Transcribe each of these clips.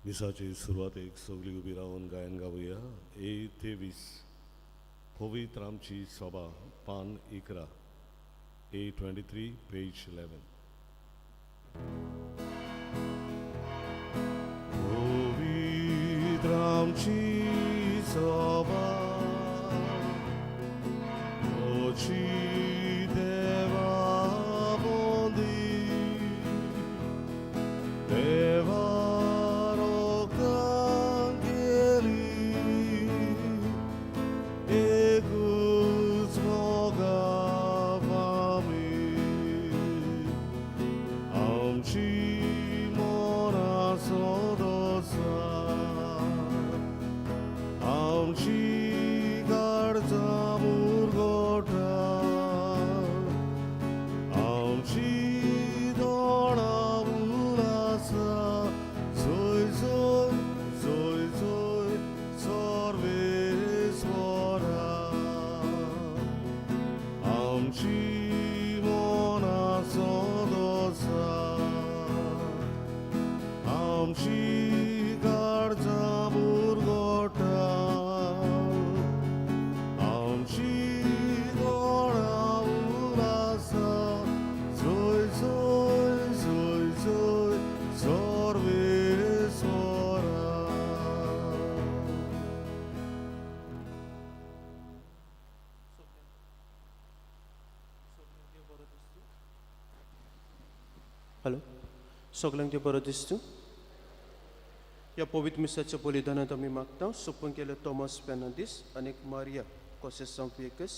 मिसाचे सुरवातेक सगळीं उबी रावन गायन गावया. ए 23, पवित्र आमची सभा, पान 11, A 23, page 11. पवित्र आमची सभा, ओची देवा बोंदी, देवा रोगान गेली, एकूच मोगा पामी, आमची मना सोदोसा, आमची काळजां मुरगोटा, आमची दोळां उलासा, जोय जोय जोय जोय सर्वेस्वरा, आमची मना सोदोसा, आमची काळजां मुरगोटा, आमची दोळां उलासा, जोय जोय जोय जोय सर्वेस्वरा. हॅलो, सगल्यांक देव बरो दिसतूं. ह्या पवित्र मिसाच्या बलिदानांत आमी मागता सोंपून गेले तॉमस फेर्नांदीस आनी मारिया कोसेसांव विएकस,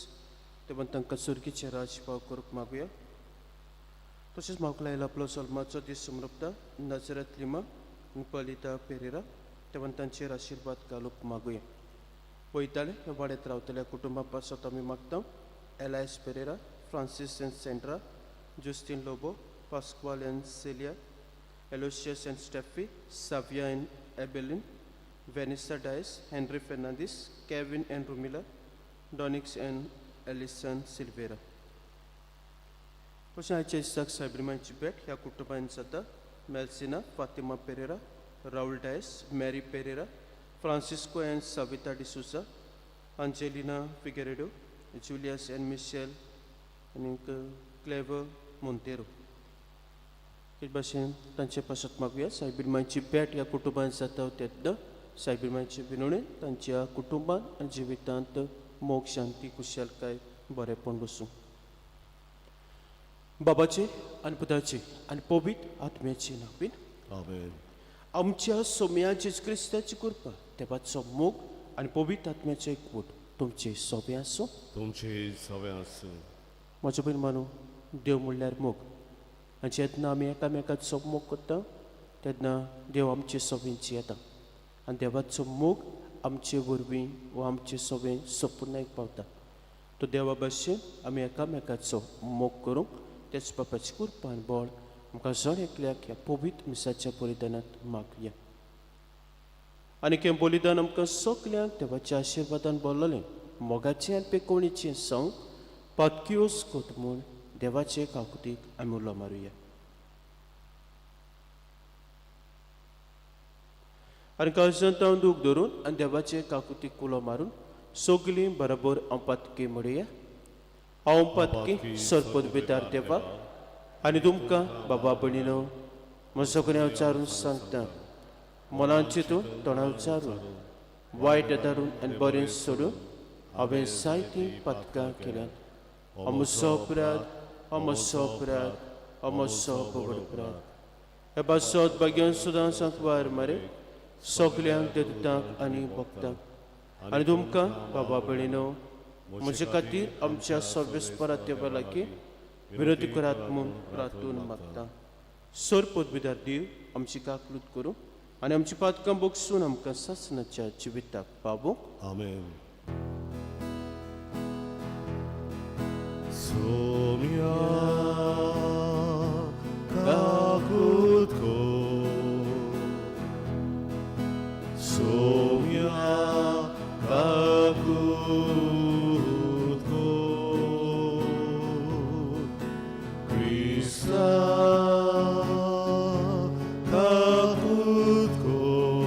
तेव्हा तांकां सुर्गीचें राज पाव करूंक मागुया. तशेंच म्हाका लायला आपलो जल्माचो दीस समर्पता नजरत लिमा आनी पलिता पेरेरा, तेव्हा तांचेर आशिर्वाद घालूंक मागुया. वयताले ह्या वाड्यांत रावतल्या कुटुंबा पासत आमी मागता Elias Pereira, Francis and Sandra, Justin Lobo, Pascual and Celia, Aloysius and Steffi, Savia and Abelin, Vanessa Dias, Henry Fernandes, Kevin and Rumila, Donix and Alison Silveira. तशें आयच्या दिसाक सायबिमांची भेट ह्या कुटुंबान जाता Melsina, Fatima Pereira, Raul Dias, Mary Pereira, Francisco and Savita D'Souza, Angelina Figueiredo, Julius and Michelle आनीक clever Monteiro. हे भाशेन तांचे पासत मागुया. सायबीरमांची भेट ह्या कुटुंबान जाता तेन्ना सायबीरमांची विनवणी तांच्या कुटुंबान आनी जिवितांत मोग, शांती, खुशालकाय, बरेपण बसूं. बाबाचे आनी पुताचे आनी पवित्र आत्म्याचे नांवान. आमेन. आमच्या सोम्या जेजू क्रिस्ताची कृपा, देवाचो मोग आनी पवित्र आत्म्याचो एकवट तुमचे सोबे आसूं. तुमचे सवे आसूं. म्हज्या भयण मानू, देव म्हणल्यार मोग आनी जेन्ना आमी एकामेकाचो मोग करता तेन्ना देव आमचे सोबेंची येता आनी देवाचो मोग आमचे वरवीं वा आमचे सोबें सोपुर्णाक पावता. तो देवा भाशेन आमी एकामेकाचो मोग करूंक तेच बापाची कृपा आनी बळ आमकां जण एकल्याक ह्या पवित्र मिसाच्या बलिदानांत मागया. आनी हें बलिदान आमकां सगल्यांक देवाच्या आशिर्वादान भरलेलें मोगाचें आनी पेकोवणेचें संग पातकियोस कोत म्हूण देवाचे काकुतीक आमी उलो मारुया. आनी काळजांत हांव दूख धरून आनी देवाचे काकुतीक उलो मारून सगलीं बरोबर हांव पातकी म्हणुया. हांव पातकी सरपद देवा आनी तुमकां बाबा भयणीनो म्हजो गुन्यांव विचारून सांगता. मनान चिंतून, तोंडान उच्चारून, वायट धरून आनी बरें सोडून हांवें जायतीं पातकां केल्यांत. अमसो अपराध, अमसो अपराध, अमसो व्हड अपराध. हे पासत भाग्यान सुद्दां सांकवार मारे सगल्यांक देवतांक आनी भक्तांक आनी तुमकां बाबा भयणीनो म्हजे खातीर आमच्या सर्वेस्परा देवा लागीं विनोदी करात म्हूण प्रार्थून मागता. सर पदवीदार देव आमची काकलूत करूं आनी आमची पातकां बगसून आमकां सासणाच्या जिविताक पावोवंक. आमेन. सोम्या काकूत कर, सोम्या काकूत कर, क्रिस्ता काकूत कर.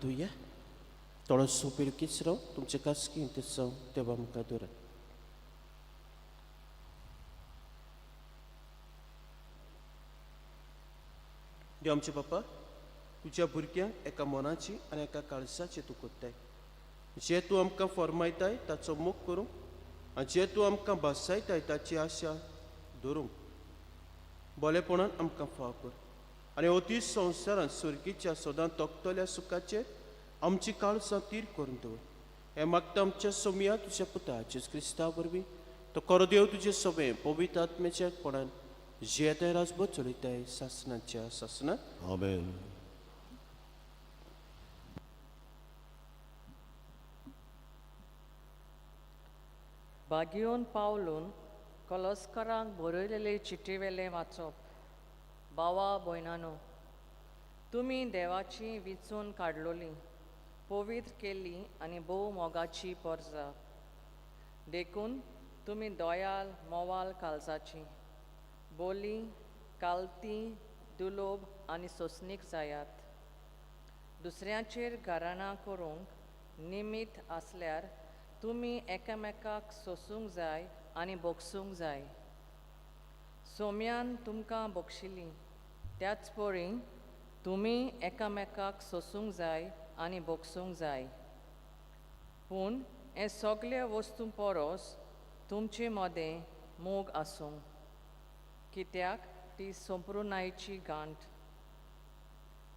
धुया. थोडोसो पिरकीच राव तुमचे खासगी इंतेसांव देवा मुखार दवरात. देव आमचे बापा, तुज्या भुरग्यांक एका मनाची आनी एका काळजाची तूं कोत्ताय. जे तूं आमकां फॉर्मायताय ताचो मोग करूंक आनी जे तूं आमकां भासायताय ताची आशा धरूंक बोलेपणान आमकां फाव कर आनी अती संवसारांत सुर्गीच्या सदां तोखतल्या सुखाचेर आमची काळजां तीर करून दवर. हें मागता आमच्या सोमया तुज्या पुता जेजू क्रिस्ता वरवीं. तो खरो देव तुजे सगळें पवित्र आत्म्याच्या एकपणान जियेताय राजभर चलयताय सासणाच्या सासणात. आमेन. बागियोन पावलून कलस्करांक बरयलेले चिटयेवेलें वाचप. बावा भयणानो, तुमी देवाची विंचून काडलोली, पवित्र केल्ली आनी भोव मोगाची पोरजा. देखून तुमी दोयाल मोवाल काळजाची, बोली कालती दुलोब आनी सोंसणीक जायात. दुसऱ्यांचेर घराणां करूंक निमीत आसल्यार तुमी एकामेकाक सोंसूंक जाय आनी भोगसूंक जाय. सोम्यान तुमकां बक्षिली त्याच परी तुमी एकामेकाक सोंसूंक जाय आनी भोगसूंक जाय. पूण हे सगळे वस्तू परस तुमचे मदें मोग आसूं, कित्याक ती सोंपरुनायची गांठ.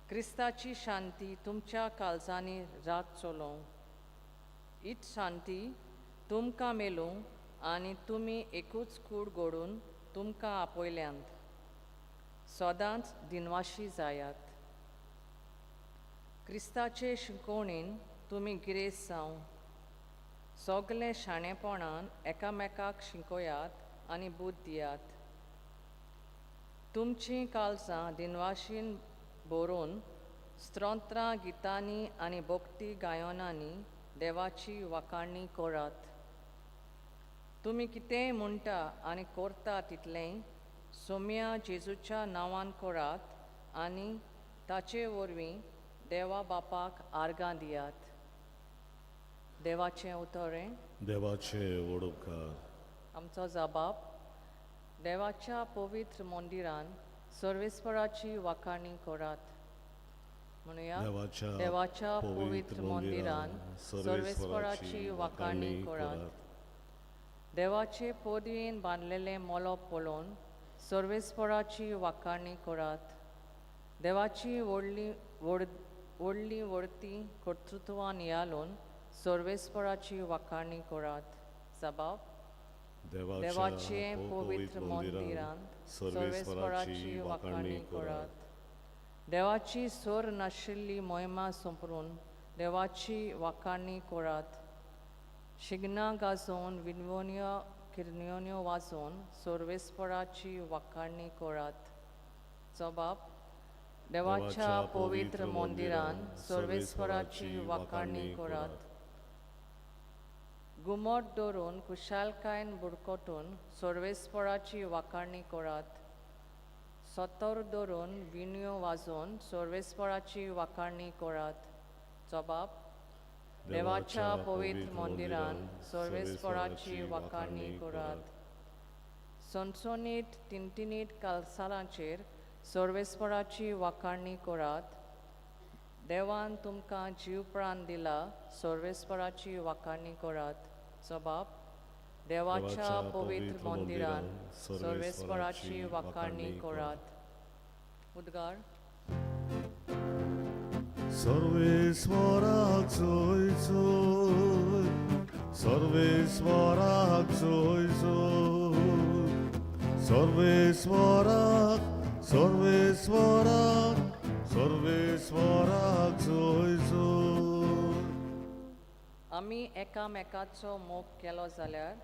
क्रिस्ताची शांती तुमच्या काळजांनी रात चलोवं. हीच शांती तुमकां मेलूं आनी तुमी एकूच कूड घडून तुमकां आपयल्यांत. सदांच दिनवाशी जायात. क्रिस्ताचे शिकोवणेन तुमी गिरेस्त जावं. सगलें शाणेपणान एकामेकाक शिकयात आनी बूद दियात. तुमचीं काळजां दिनवाशीन बरोवन स्तोत्रां गितांनी आनी भक्ती गायनांनी देवाची वाखाणी करात. तुमी कितेंय म्हणटा आनी करता तितलेंय सोम्या जेजूच्या नांवान करात आनी ताचे वरवीं देवा बापाक आर्गां दियात. देवाचें उतर. देवाचें व्हड उपकार. आमचो जबाब देवाच्या पवित्र मंदिरान सर्वेस्पराची वाखाणी करात. म्हणुया, देवाच्या पवित्र मंदिरान सर्वेस्पराची वाखाणी करात. देवाचे पदयेन बांदलेलें मोलो पळोवन सर्वेस्पराची वाखाणी करात. देवाची व्हडली व्हडली व्हडती कर्तृत्वां नियाळून सर्वेस्पराची वाखाणी करात. जबाब देवाचे पवित्र मंदिरांत सर्वेस्पराची वाखाणी करात. देवाची सोर नाशिल्ली मोहिमा सोंपरून देवाची वाखाणी करात. शिगनां गाजोवन विनवण्यो किरण्यो वाजोवन सर्वेस्पराची वाखाणी करात. जबाब देवाच्या पवित्र मंदिरान सर्वेस्पराची वाखाणी करात. घुमट धरून खुशालकायेन बुडकटून सर्वेस्पराची वाखाणी करात. सतर धरून विणयो वाजोवन सर्वेस्पराची वाखाणी करात. जबाब देवाच्या पवित्र मंदिरान सर्वेस्पराची वाखाणी करात. सणसणीत तिनतिनीत कालसालांचेर सर्वेस्पराची वाखाणी करात. देवान तुमकां जीव प्राण दिला सर्वेस्पराची वाखाणी करात. जबाब देवाच्या पवित्र मंदिरान सर्वेस्पराची वाखाणी करात. उद्गार. सर्वेस्वराक जोय जोय, सर्वेस्वराक जोय जोय, सर्वेस्वराक, सर्वेस्वराक, सर्वेस्वराक जोय जोय. आमी एकामेकाचो मोग केलो जाल्यार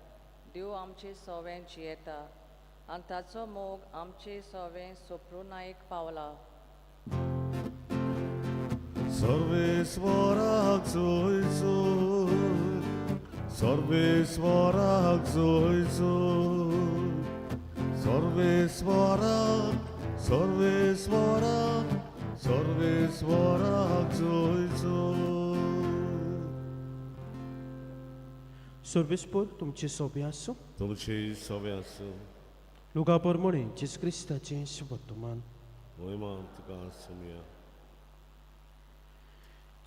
देव आमचे सवें जियेता आनी ताचो मोग आमचे सवें सोप्रुनायक पावला. सर्वेस्वराक जोय जोय, सर्वेस्वराक जोय जोय, सर्वेस्वराक, सर्वेस्वराक, सर्वेस्वराक जोयचो. सर्वेस्पोर तुमचे सोबे आसूं. तुमचे सवे आसूं. लुका प्रमाणे जेजू क्रिस्ताचें शुभवर्तमान. मोहिमा तुका आसुया.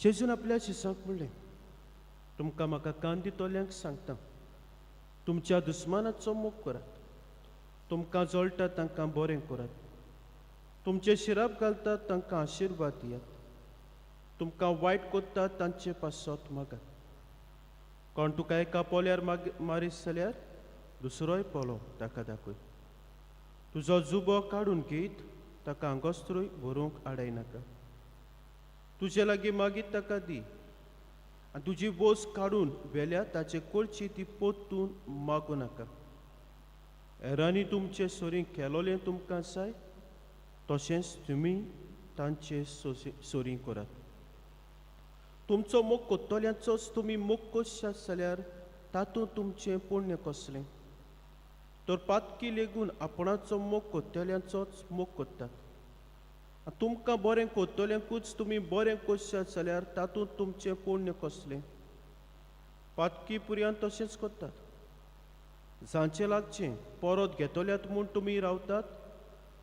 जेजून आपल्या शिसांक म्हणलें, तुमकां म्हाका कान दितल्यांक सांगता, तुमच्या दुस्मानाचो मोग करात, तुमकां जळटा तांकां बरें करात, तुमचे शिराप घालतात तांकां आशिर्वाद दियात, तुमकां वायट कोत्तात तांचे पासत मागात. कोण तुका एका पोल्यार मारीस जाल्यार दुसरोय पोलो ताका दाखय. तुजो जुबो काडून घेयत ताका आंगोस्त्रूय व्हरूंक आडायनाका. तुजे लागीं मागीर ताका दी आनी तुजी बोस काडून व्हेल्या ताचे कोळची ती पोत्तून मागूं नाका. हेरांनी तुमचे सरी केलोलें तुमकां जाय तशेंच तुमी तांचे सोरी करात. तुमचो मोग कोत्तल्यांचोच तुमी मोग कोशात जाल्यार तातूंत तुमचें पुण्य कसलें? तर पातकी लेगून आपणाचो मोग कोत्तल्यांचोच मोग कोत्तात. तुमकां बरें कोत्तल्यांकूच तुमी बरें कोशात जाल्यार तातूंत तुमचें पुण्य कसलें? पातकी पुरयान तशेंच कोत्तात. जांचे लागचें परत घेतल्यात म्हूण तुमी रावतात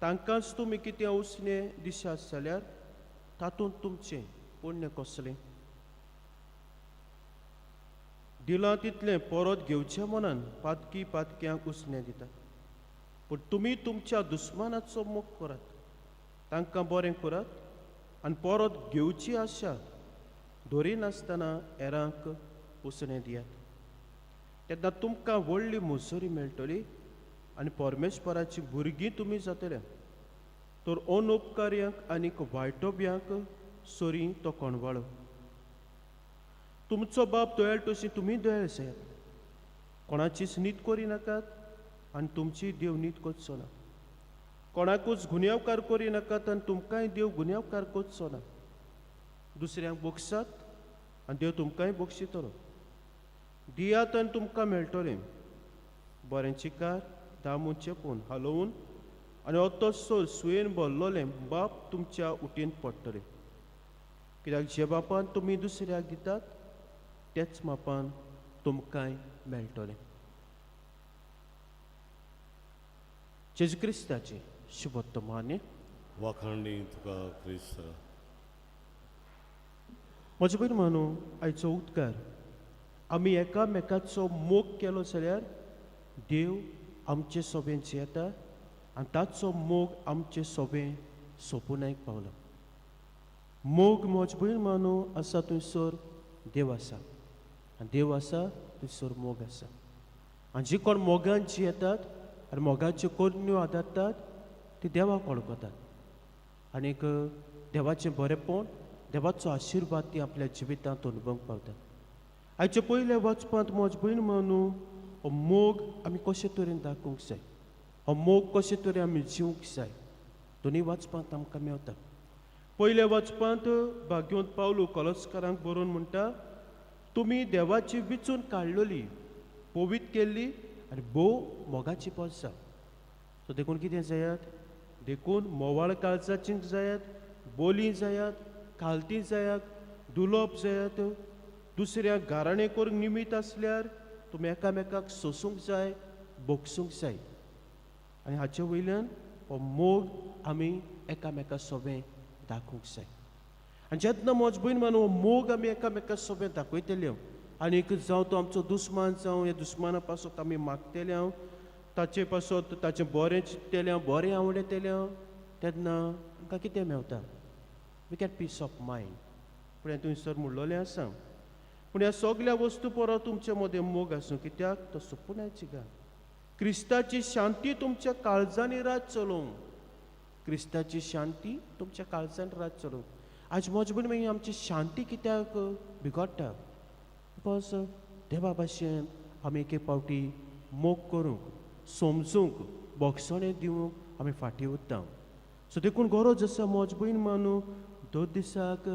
तांकांच तुमी कितें उसणें दिशात जाल्यार तातूंत तुमचें पुण्य कसलें? दिलां तितलें परत घेवचें मनान पातकी पातक्यांक उसणें दितात. पूण तुमी तुमच्या दुस्मानाचो मोग करात, तांकां बरें करात आनी परत घेवची आशा दवरिनासतना हेरांक उसणें दियात. तेन्ना तुमकां व्हडली मजुरी मेळटली आनी परमेश्वराची भुरगीं तुमी जातले. तर अनुपकार्यांक आनीक वायटोब्यांक सरी तो कोणवाळो. तुमचो बाप दयाळ तशी तुमी दयाळ जायात. कोणाचीच नीत करिनाकात आनी तुमची देव नीत करचो ना. कोणाकूच गुन्यांवकार करिनाकात आनी तुमकांय देव गुन्यांवकार करचो ना. दुसऱ्यांक बक्षात आनी देव तुमकांय बक्षितलो. दियात आनी तुमकां मेळटलें. बरें चिकार दामून चेपून हालोवन आनी अतोसर सुयेन भरलोलें बाप तुमच्या उटींत पडटलें. कित्याक जे बापान तुमी दुसऱ्याक दितात तेच मापान तुमकांय मेळटलें. जेजू क्रिस्ताचें शुभवर्तमान. वाखाणणी तुका क्रिस्ता. म्हजे भयण मानू, आयचो उद्गार, आमी एकामेकाचो मोग केलो जाल्यार देव आमचे सोबेन जियेता आनी ताचो मोग आमचे सोबेन सोंपुनायक पावला. मोग म्हजे भयण मानू आसा थंयसर देव आसा आनी देव आसा थंयसर मोग आसा. आनी जी कोण मोगान जियेतात आनी मोगाच्यो करण्यो आदारतात ती देवाक वळखतात आनीक देवाचें बरेंपण, देवाचो आशिर्वाद ती आपल्या जिवितांत अनुभवंक पावतात. आयच्या पयल्या वाचपांत म्हज भयण मानू हो मोग आमी कशे तरेन दाखोवंक जाय, हो मोग कशे तरेन आमी जिवंक जाय, दोनूय वाचपांत आमकां मेवता. पयल्या वाचपांत भाग्यवंत पावलू कलस्कारांक बरोवन म्हणटा, तुमी देवाची विचून काडलोली, पवित्र केल्ली आनी भोव मोगाची पोसां. सो देखून कितें जायात, देखून मोवाळ काळजाची जायात, बोली जायात, खालती जायात, दुलोप जायात. दुसऱ्या गाराणें करूंक निमीत आसल्यार तुमी एकामेकाक सोसूंक जाय, बोगसूंक जाय. आनी हाचे वयल्यान हो मोग आमी एकामेका सोबें दाखोवंक जाय. आनी जेन्ना म्हज भयण मानू हो मोग आमी एकामेका सोबें दाखयतले आनीक जावं तो आमचो दुस्मान जावं, ह्या दुस्माना पासत आमी मागतले हांव, ताचे पासत ताचें बरें चिंततलें हांव, बरें आवडयतलें हांव, तेन्ना आमकां कितें मेवता? We get peace of mind. पूण हें थंयसर म्हणलोलें आसा. पूण ह्या सगल्या वस्तू परत तुमचे मदें मोग आसूं, कित्याक तो सुपुणाची गान. क्रिस्ताची शांती तुमच्या काळजांनी राज चलोवं. क्रिस्ताची शांती तुमच्या काळजान राज चलोवं. आज म्हजे भयण मागीर आमची शांती कित्याक बिगडटा? Because देवा भाशेन आमी एक एक फावटी मोग करूंक, समजूंक, बोगसणें दिवंक आमी फाटीं उरता. सो देखून गरज आसा म्हज भयण मानू दर दिसाक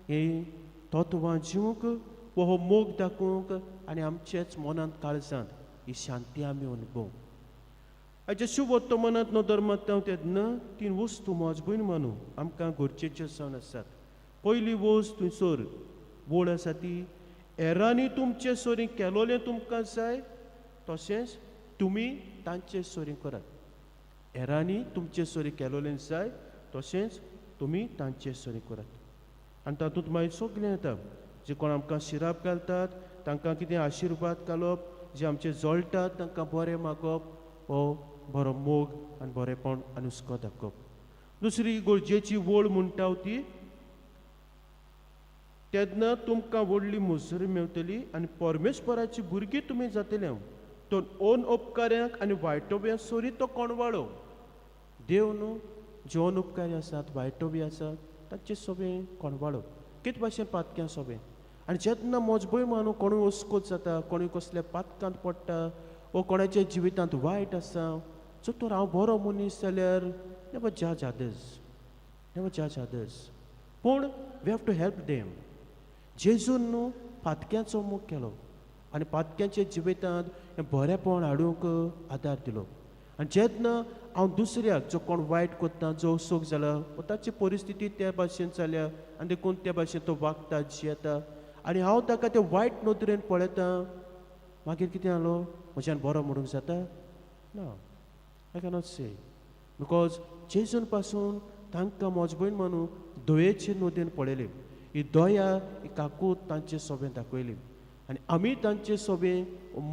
हे तत्वां जिवंक वो हो मोग दाखोवंक आनी आमचेच मनांत काळजांत ही शांती आमी अनुभवूंक. आयच्या शुभवर्तमानांत नदर मारता तेन्ना तीन वस्तू म्हज भयण मानू आमकां गरजेच्यो जावन आसात. पयली वस्त थंयसर वळ आसा ती हेरांनी तुमचे सरी केलोलें तुमकां जाय तशेंच तुमी तांचे सरी करात. हेरांनी तुमचे सरी केलोलें जाय तशेंच तुमी तांचे सरी करात. आनी तातूंत मागीर सगळें येता, जे कोण आमकां शिराप घालतात तांकां कितें आशिर्वाद घालप, जे आमचे जळटात तांकां बरें मागप, हो बरो मोग आनी बरेंपण आनी हुस्को दाखोवप. दुसरी गरजेची वळ म्हणटा ती तेन्ना तुमकां व्हडली मजुरी मेवतली आनी परमेश्वराची भुरगीं तुमी जातले. तर ओन उपकाऱ्यांक आनी वायटोब्यां सरी तो कोणवाळो. देव न्हू जे ओन उपकारी आसात वायटोबी आसात तांचे सोबें कोणवाळो कितें भाशेन पातक्यां सोबें. आनी जेन्ना म्हज भंय मानू कोणूय अस्कोत जाता, कोणूय कसल्या पातकांत पडटा वो कोणाच्या जिवितांत वायट आसा, सो तर हांव बरो मनीस जाल्यार never judge others, never judge others. पूण we have to help them. जेजून न्हू पातक्यांचो मोग केलो आनी पातक्यांच्या जिवितांत हें बरेंपण हाडूंक आदार दिलो. आनी जेन्ना हांव दुसऱ्याक जो कोण वायट करता, जो असोक जाला वो ताची परिस्थिती त्या भाशेन जाल्या आनी देखून त्या भाशेन तो वागता जियेता आनी हांव ताका ते वायट नदरेन पळयता, मागीर कितें जालो म्हज्यान बरो म्हणूंक जाता ना, I cannot say. Because जेजून पासून तांकां म्हज भयण मानू दयेचे नदरेन पळयली, ही दया ही काकूत तांचे सोबें दाखयली आनी आमी तांचे सोबें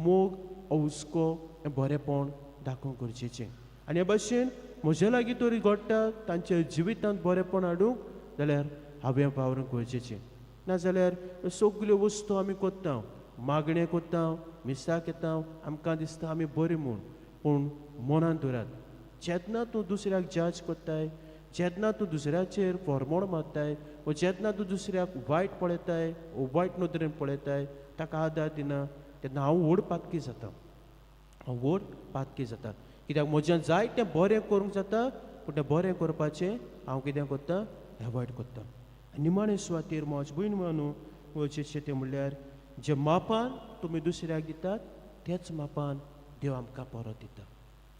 मोग हुस्को हें बरेंपण दाखोवंक गरजेचें. आनी हे भाशेन म्हज्या लागीं तरी घडटा तांच्या जिवितांत बरेंपण हाडूंक जाल्यार हांवें वावरूंक गरजेचें. नाजाल्यार सगल्यो वस्तू आमी करता, मागणें करता, मिसाक येता, आमकां दिसता आमी बरीं म्हूण, पूण मनान दवरात जेन्ना तूं दुसऱ्याक जज करताय, जेन्ना तूं दुसऱ्याचेर फॉर्मोड मारताय वो जेन्ना तूं दुसऱ्याक वायट पळयताय वो वायट नदरेन पळयताय, ताका आदार दिना, तेन्ना हांव व्हड पातकी जाता, हांव व्हड पातकी जाता. कित्याक म्हज्यान जाय तें बरें करूंक जाता, पूण तें बरें करपाचें हांव कितें करता, एवॉयड करता. निमाणे सुवातेर म्हज भयण मानू गरजेचें तें म्हणल्यार जे मापान तुमी दुसऱ्याक दितात तेच मापान देव आमकां परत दिता.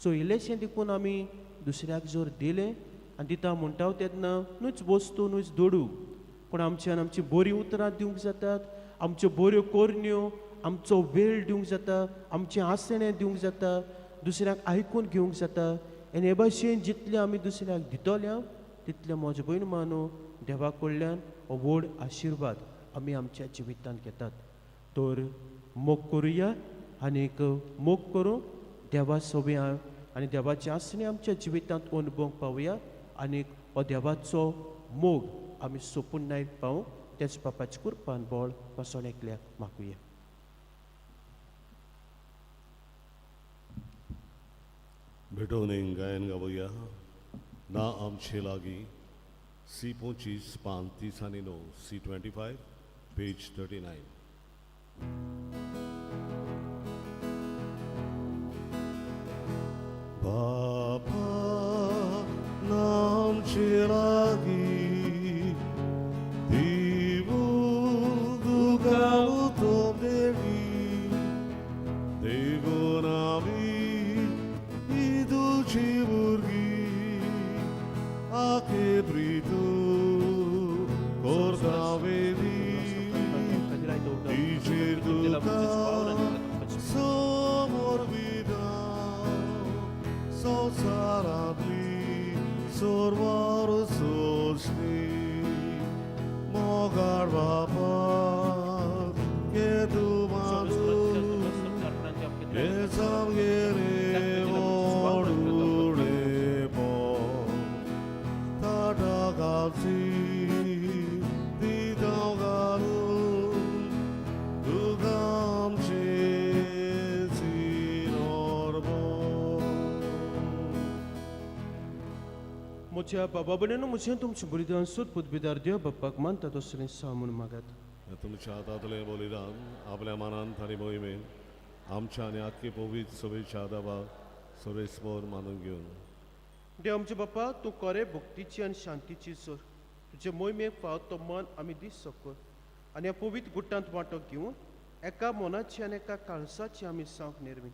सो इल्लेशें देखून आमी दुसऱ्याक जर दिलें आनी दिता म्हणटा तेन्ना न्हूच वस्तू न्हूच दुडू, पूण आमच्यान आमची बरीं उतरां दिवंक जातात, आमच्यो बऱ्यो करण्यो, आमचो वेळ दिवंक जाता, आमचें आसणें दिवंक जाता, दुसऱ्याक आयकून घेवंक जाता. आनी हे भाशेन जितलें आमी दुसऱ्याक दितले तितलें म्हजें भयण मानू देवा कडल्यान हो व्हड आशिर्वाद आमी आमच्या जिवितांत घेतात. तर मोग करुया आनीक मोग करूं देवा सोबी आनी देवाचें आसणें आमच्या जिवितांत अनुभवंक पावया आनीक हो देवाचो मोग आमी सोपून नायक पावूं. तेच बापाचे कुरपान बळ बसोन एकल्याक मागुया. भेटोवणेक गायन गावया ना आमचे लागीं सी 25 पान 39 सी 25 पेज 39. बापा नामचे लागीं दिवू तुका उतो देवी देगून आमी ही तुजी भुरगीं आखे प्रितू करता वेदी तिचेर तुका समोर विदा संवसारांतली सर्वार सोंसणी मोगाळ बापा केदू मानू हे सामगेरे मोडुळे ताटा गावची दिदाव घालून तुका आमचे म्हज्या बाबा भयणीनो म्हजें तुमचें बलिदान सोद पदवीदार देव बाप्पाक मानता तसलें सा म्हूण मागात. तुमच्या हातांतलें बलिदान आपल्या मनान आनी मोहिमेन आमच्या आनी आख्खी पवित्र सभेच्या आदाबाक सर्वेस्पर मानून घेवन देव आमचे बाप्पा तूं कोरे भक्तीची आनी शांतीची सोर तुजे मोहिमेक फावत तो मन आमी दीस सकर आनी ह्या पवित्र गुट्टांत वांटो घेवन एका मनाची आनी एका काळसाची आमी सावंक निर्मी.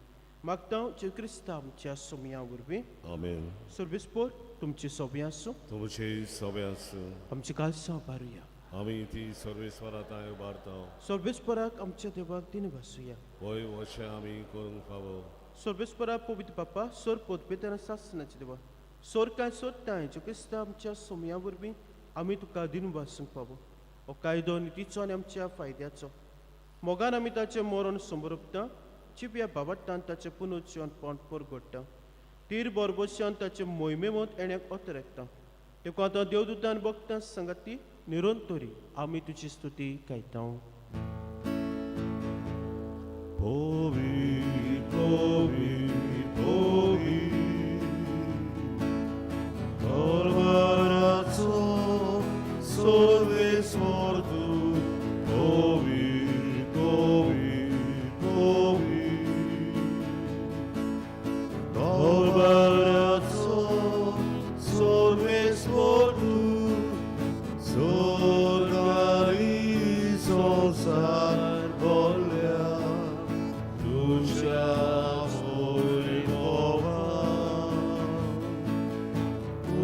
मागता जेजू क्रिस्ता आमच्या सोमया वरवीं. आमेन. सर्वेस्पोर तुमची सोबी आसूं. तुमचे सोबे आसूं. आमची कालसां उबारुया. आमी ती सर्वेस्वरा तांय उबारता. सर्वेस्पराक आमच्या देवाक दिन भासुया. वय वशें आमी करूंक फावो. सर्वेस्परा पवित्र बापा सोर पोतबेताना सासनाचे देवा सोर काय सोदताय जेजू क्रिस्ता आमच्या सोमया वरवीं आमी तुका दिन भासूंक पावो. हो कायदो नितीचो आनी आमच्या फायद्याचो मोगान आमी ताचें मरण समर्पता. चिपया बाबाट्टान ताचें पुनर्जीवन पोंट परगडटा. तीर बोरबोश्यान ताचे मोहिमेमत येण्याक अतरेकता. देखून आतां देवदूतान बघता संगती निरंतरी आमी तुजी स्तुती गायता. पवी पवी पवी दरबाराचो सर्वेस्वर तूं पवी पवी पवी दरबाराचो सर्वेस्वर तूं सोर्गारी संवसार भरल्या तुज्या वैभवान.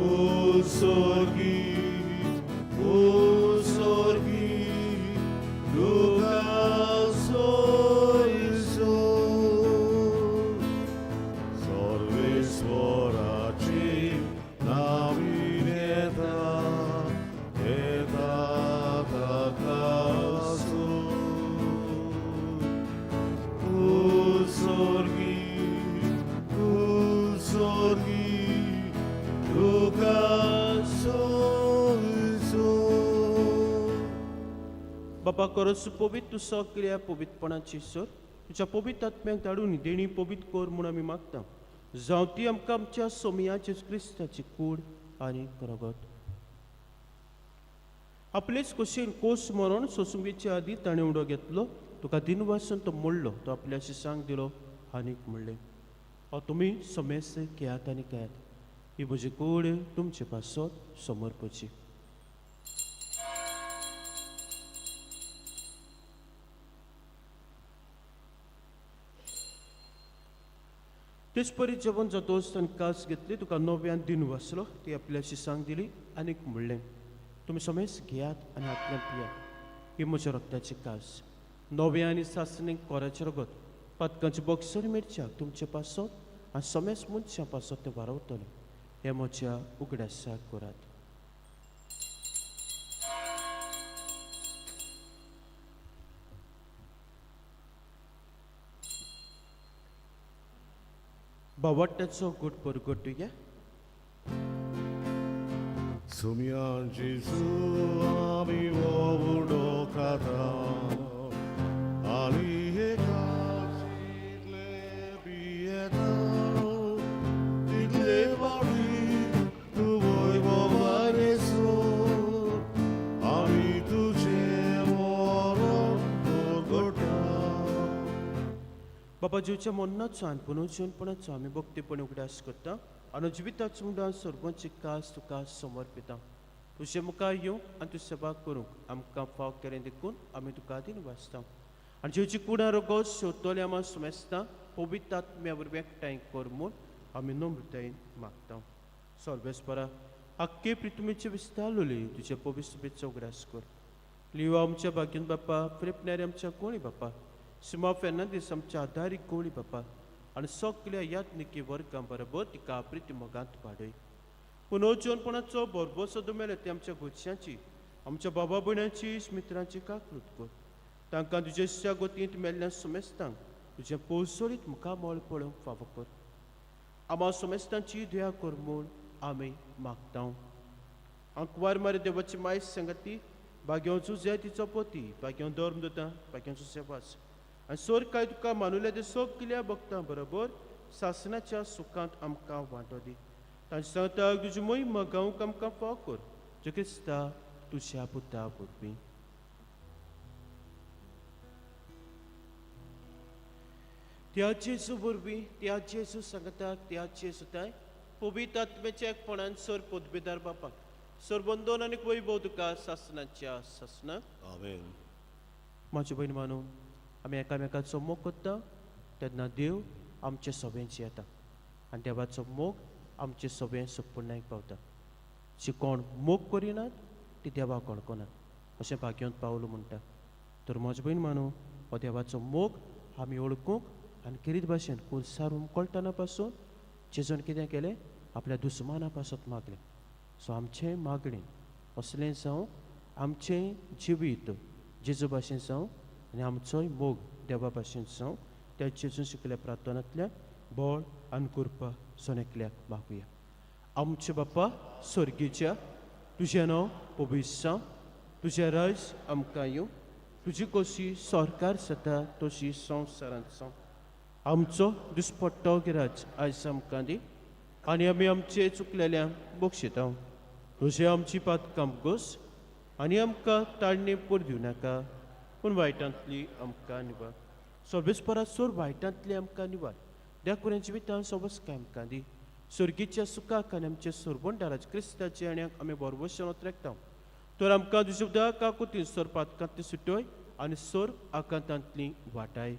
उत्सर्गी उत्सर्गी तुका सोयसो सर्वेस्वराची नावीन येता येता ताका उत्सर्गी उत्सर्गी तुका सोयसो. बाबा करस पवित्र तूं सगळ्या पवित्रपणाची सर तुज्या पवित्र आत्म्याक धाडून देणी पवित्र कर म्हूण आमी मागता. जावं ती आमकां आमच्या सोमया जेजू क्रिस्ताची कूड आनी रगत. आपलेच कुशीन कोस मरण सोसूंक वचचे आदीं ताणें उडो घेतलो, तुका दिनवासून तो मोडलो, तो आपल्या शिसांक दिलो आनीक म्हणलें, हो तुमी समेस्त घेयात आनी खायात, ही म्हजी कूड तुमचे पासत समर्पची. तेच परी जेवण जातोच ताणें कास घेतली, तुका नव्यान दिन वाचलो, ती आपल्या शिसांक दिली आनीक म्हणलें, तुमी समेस्त घेयात आनी हातल्यान पियात, ही म्हज्या रक्ताची कास, नव्या आनी सासणीक कोराचें रगत, पातकांची बॉक्सर मिरच्याक तुमचे पासत आनी समेस्त मनशां पासत तें वारवतलें. हें म्हज्या उगडासाक करात. बावट्याचो गुट परगटुया. सुम्या जेजू आमी उडो खाता आनी हे काजितले पियेता तितले वाडी तूं वैभवान सोर आमी तुजें मरण परगटा. बाबा जेवच्या मरणाचो आनी पुनर्जीवनपणाचो आमी भक्तीपणी उगडास करता आनी जिविताचो मुडान सर्वांची कास तुका समर्पिता. तुजे मुखार येवंक आनी तुजी सेवा करूंक आमकां फाव केलें देखून आमी तुका दिन वाचता. आनी जेवची कुडां रगत शेवतले आमा सुमेस्ता पवित्र आत्म्या वरवीं एकठांय कर म्हूण आमी नम्रतायेन मागता. सर्वेस्परा आख्खे प्रितुमेचे विस्तारलोले तुजे पवित्र उगडास कर. लिवा आमच्या भाग्यन बापा, प्रेपणारे आमच्या कोणी बापा, सिमा फेर्नांदीस आमच्या आदारीक गोळी बापा आनी सगल्या याज्ञिकी वर्गां बरोबर तिका प्रिती मोगांत वाडय. पुनर्जीवनपणाचो भरभोसो मेले ते आमच्या घोडशांची, आमच्या बाबा भयणांची, मित्रांची काकृत कर. तांकां तुज्या गोतींत मेल्ल्या सुमेस्तांक तुजें पोसोळीत मुखामळ पळोवंक फावो कर. आमा सुमेस्तांची दया कर म्हूण आमी मागता. आंकवार मारी देवाची मायस संगती, भाग्यांचो जुझे तिचो पती, भाग्यां धर्म दिता, भाग्यांचो सेवास आनी सोर काय तुका मानुल्या ते सगल्या भक्तां बरोबर सासनाच्या सुखांत आमकां वांटो दी. तांचे सांगता तुजी मोहिमा गावंक आमकां फाव कर, जे क्रिस्ता तुज्या पुता वरवीं. त्या जेजू वरवीं, त्या जेजू सांगता, त्या जेजू ताय पवित्र आत्म्याच्या एकपणान सर पदवेदार बापाक सरबंदोन आनी वैभव तुका सासनाच्या सासनाक. आमेन. म्हाजे भयण मानून आमी एकामेकाचो मोग करता तेन्ना देव आमचे सोबें जियेता आनी देवाचो मोग आमचे सोबें सोपूर्णाक पावता. जी कोण मोग करिनात ती देवाक वळखनात अशें भाग्यवंत पावलो म्हणटा. तर म्हजे भयण मानू हो देवाचो मोग आमी वळखूंक आनी खेरीत भाशेन कुर्सार हुमकळटना पासून जेजून कितें केलें आपल्या दुस्माना पासत मागलें. सो आमचें मागणें असलें जावं आमचें जिवीत जेजू भाशेन जावं आनी आमचोय मोग देवा भाशेन जावं. त्या जेजून शिकल्या प्रार्थनांतल्यान बळ आनी कृपा सणेकल्याक मागुया. आमचे बापा स्वर्गीच्या तुजें नांव पवित्र जावं, तुजें राज आमकां येवं, तुजी कशी सरकार जाता तशी संवसारांत जावं. आमचो दिसपट्टो गिराज आयज आमकां दी आनी आमी आमचे चुकलेल्यांक बक्षिता तुजें आमची पातकां गोस आनी आमकां ताळणी पोर दिवं नाका पूण वायटांतली आमकां निवार. सर्वेस्परा सोर वायटांतली आमकां निवार. त्या कुऱ्या जिवितान सोबस काय आमकां दी स्वर्गीच्या सुखाक आनी आमच्या सोरबंडाराज क्रिस्ताचे आनी आमी बरोबर ओतरेकता. तर आमकां तुज्या उदक काकुतीन सोर पातकांतली सुटोय आनी सोर आकांतांतली वाटाय.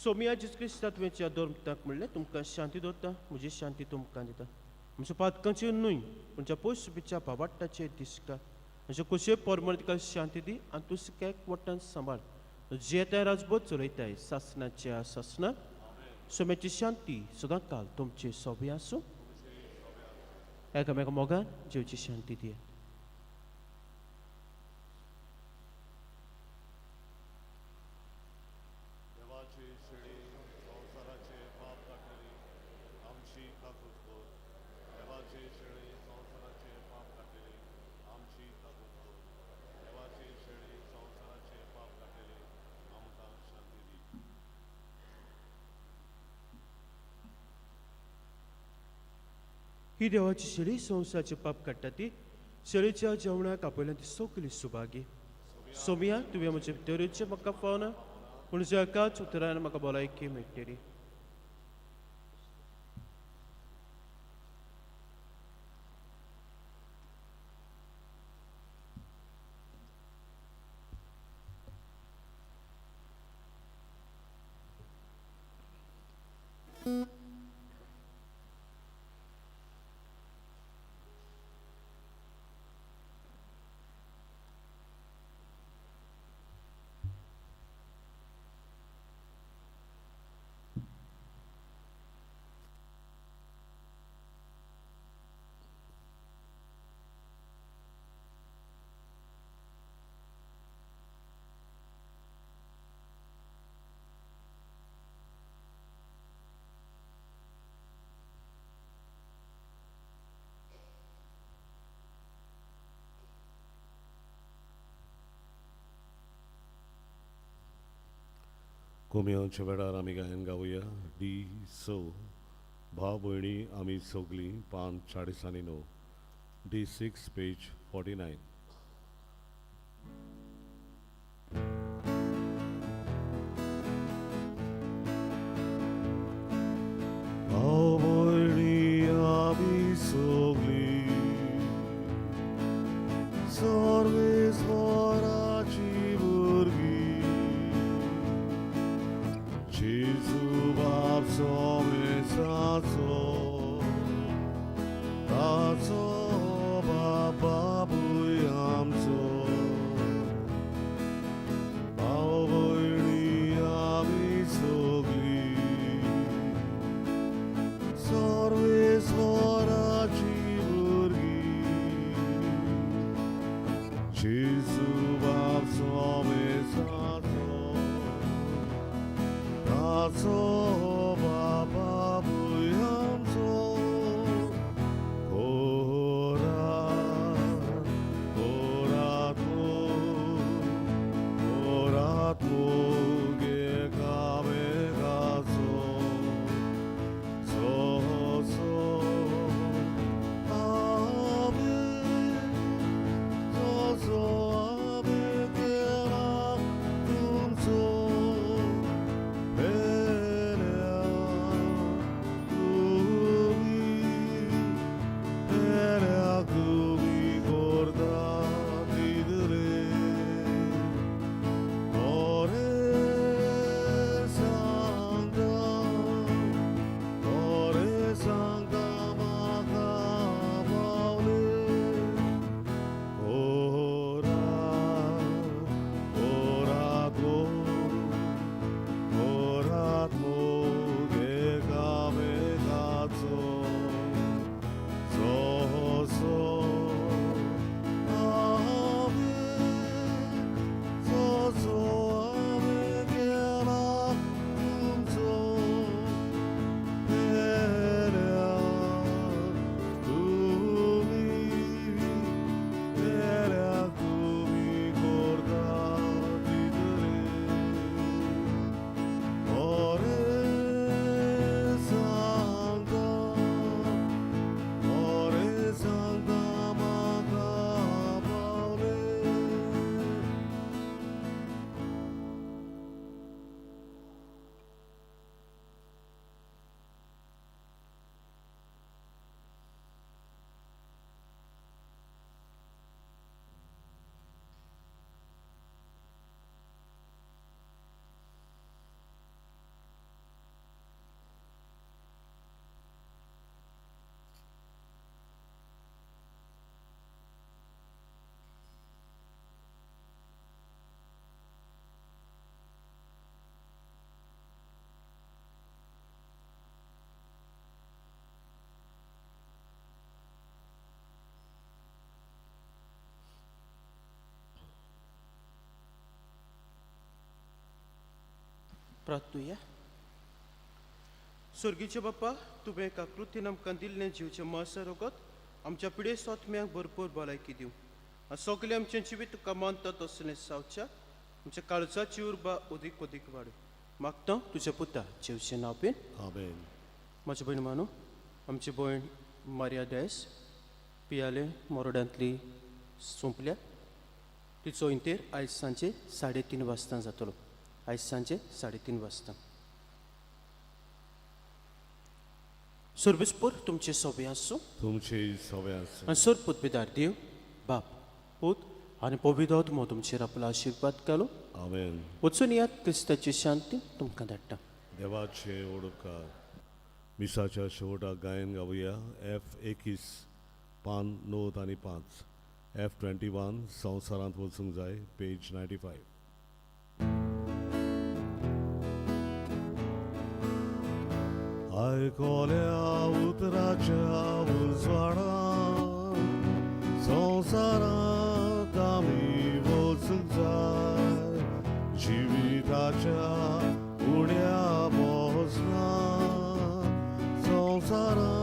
सोमिया जेजू क्रिस्ता तुवेंच्या धर्मताक म्हणलें तुमकां शांती दवरता म्हजी शांती तुमकां दिता. आमच्या पातकांचेर न्हय पूण पयसुपीच्या भावाट्टाचेर दिसका म्हज्या कशे परमळ तुका शांती दी आनी तूं सुक्याक वट्टान सांबाळ. जियेताय राजबोध चलयताय सासनाच्या सासना. सोम्याची शांती सदां काल तुमचे सोबे आसूं. एकामेका मोगान जेवची शांती दियात. ही देवाची शेळी संवसाराचे पाप काडटा ती शेळीच्या जेवणाक आपयल्या ती सगळी सुभागी. सोमिया तुवें म्हजे भितरूचे म्हाका फावना पूण ज्या एकाच उतरान म्हाका भलायकी मेळटली. कोमियांच्या वेळार आमी गायन गावया डी स भाव भयणी आमी सगलीं पान 49 D6 page 49. भाव भयणी आमी सगलीं सर्वेस्वराची भुरगीं जेजू बाप सोमेसाचो ताचो बाप बापूय आमचो. भाव भयणी आमी सगलीं सर्वेस्वराची भुरगीं जेजू बाप सोमेसाचो ताचो बाप बापूय. प्रार्थुया. स्वर्गीचे बाप्पा, तुवें काकृतीन आमकां दिल्लें जिवचें मास रगत आमच्या पिडे सोतम्याक भरपूर भलायकी दिवं आनी सगळें आमचें जिवीत तुका मानता तसलें सावच्या आमच्या काळजाची उर्बा अदीक अदीक वाडूं. मागता तुज्या पुता जेवचें नांव बीन. आमेन. म्हजी भयण मानू, आमची भयण मारिया डायस पियाले मोरोड्यांतली सोंपल्या. तिचो इंतेर आयज सांजे 3:30 वाजता जातलो. आयज सांजे 3:30 वाजता. सर्विसपूर तुमचे सोबे आसूं. तुमचे सवे आसूं. आनी सर पुतबेदार देव बाप, पूत आनी पवित्र आत्मो तुमचेर आपलो आशिर्वाद घालूं. आमेन. वचून यात, क्रिस्ताची शांती तुमकां धाडटा. देवाचे ओडकार. मिसाच्या शेवटाक गायन गावया एफ 21 पान 9 आनी 5, एफ 21, संवसारांत वचूंक जाय, पेज 95. आयकोल्या उतराच्या उजवाडान संवसारांत आमी वचूंक जाय, जिविताच्या उण्या बसना संवसारांत.